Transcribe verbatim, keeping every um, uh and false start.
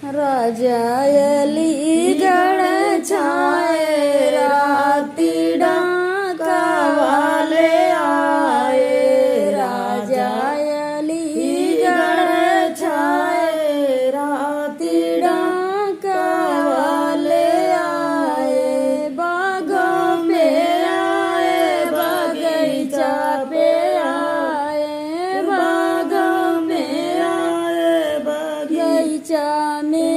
राजा अलीगढ़ छाए, राती डाका वाले आए। राजा अलीगढ़ छाए, राती डाका वाले आए। बागों में आए, बगीचा पे आए। बागों में आए, बगीचा में